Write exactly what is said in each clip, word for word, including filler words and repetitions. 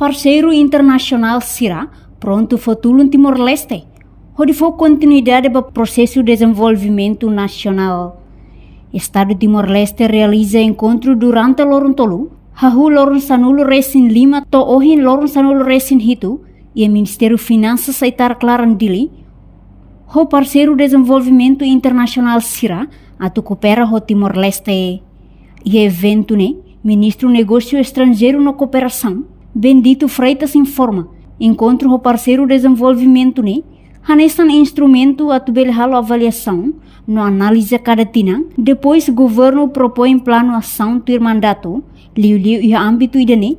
Parseiru internasionál sira prontu fó tulun Timor-Leste hodi fó kontinuidade ba prosesu dezenvolvimentu nasionál. Estadu Timor-Leste realiza enkontru durante loron tolu, hahú loron sanulu resin lima to'o ohin loron sanulu resin hitu, iha Ministériu Finansas Aitar Klaran Dili, ho parseiru dezenvolvimentu internasionál sira atu koopera ho Timor-Leste. Iha eventu ne'e, Ministru Negósiu Estranjeiru no Kooperasaun, Bendito Freitas informa, enkontru ho parseiru dezenvolvimentu ne'e hanesan instrumentu atu bele halo avaliasaun no analiza kada tinan, depois governu propoin planu asaun tuir mandatu, liuliu iha ámbitu ida-ne'e,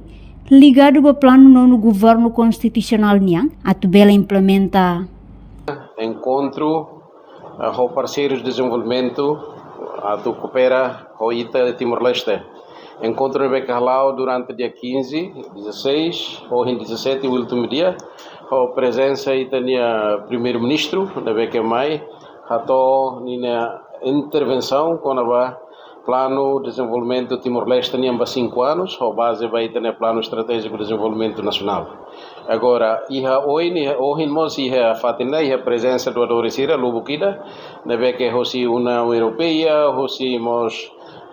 ligadu ba planu nonu governu konstitusionál nian atu bele implementa. Enkontru, eh, ho parseirus dezenvolvimentu atu koopera ho ita Timor-Leste. Enkontru ne'ebé ke hala'o durante dia quinze, dezasseis, ohin dezassete, últimu dia, ho prezensa ita-nia Primeiru-Ministru, ne'ebé ke mai hato'o ninia intervensaun kona-ba planu dezenvolvimentu Timor-Leste nian ba cinco anos, ho baze ba ita-nia Planu Estratéjiku Dezenvolvimentu Nasionál. Agora, iha oin, iha ohin mós iha fatin ne'e, iha prezensa doadores sira lubuk ida, ne'ebé ke hosi Uniaun Europeia, hosi mós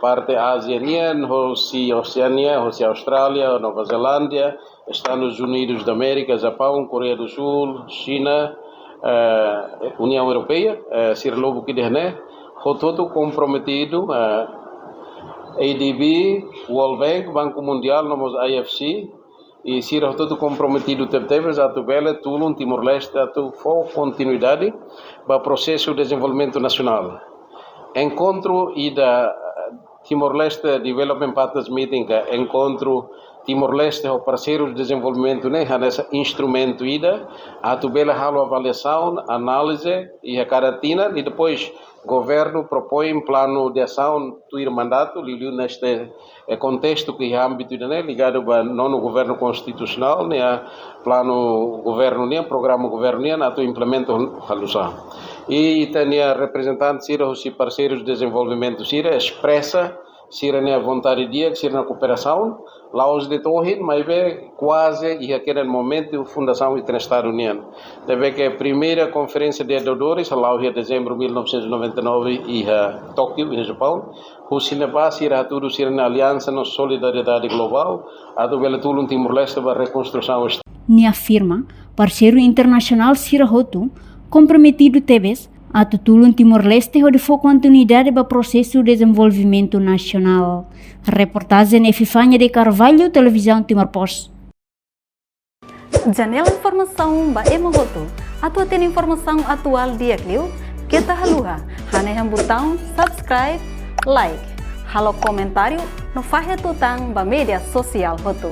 parte Ázia nian, hosi Oseania, hosi Austrália, Nova Zelándia, Estadus Unidus da Amérika, Japaun, Koreia do Súl, Xina, eh, Uniaun Europeia, eh, sira lubuk ida ne'e, hotu-hotu komprometidu, eh, A D B, World Bank, Banku Mundiál, no mós I F C, i sira hotu-hotu komprometidu tebetebes atu bele tulun Timor-Leste atu fó kontinuidade ba prosesu dezenvolvimentu nasionál. Enkontru ida, eh, Timor-Leste Development Partners Meeting, ka enkontru Timor-Leste ho parseirus dezenvolvimentu ne'e hanesan instrumentu ida atu bele halo avaliasaun, análize iha kada tinan, i depois governu propoin planu de asaun tuir mandatu, liuliu neste, eh, kontestu ke iha ámbitu ida-ne'e ligadu ba nonu governu konstitusionál, ne'e planu governu nian, programa governu nian atu implementa halo sá. I ita-nia reprezentante sira hosi parseirus dezenvolvimentu sira espresa sira-nia vontade di'ak, sira-nia kooperasaun, la'ós de'it ohin, maibé kuaze iha kedan momentu fundasaun ita-nia Estadu nian. Ne'ebé ke primeira konferénsia de doadores hala'o iha dezembru mil novecentos e noventa e nove iha Tókiu, iha Japaun. Husi ne'ebá sira hatudu sira-nia aliansa no solidariedade globál atu bele tulun Timor-Leste ba rekonstrusaun Estadu. Nia afirma, parseiru internasionál sira hotu komprometidu tebes atu tulun Timor-Leste hodi fó kontinuidade ba prosesu dezenvolvimentu nasionál. Reportajen Epifania de Carvalho, Televizaun Timor Post. Janela informasaun ba ema hotu. Atu hatene informasaun atuál di'ak liu, keta haluha hanehan butaun subscribe, like, halo komentáriu no fahe tutan ba média sosiál hotu.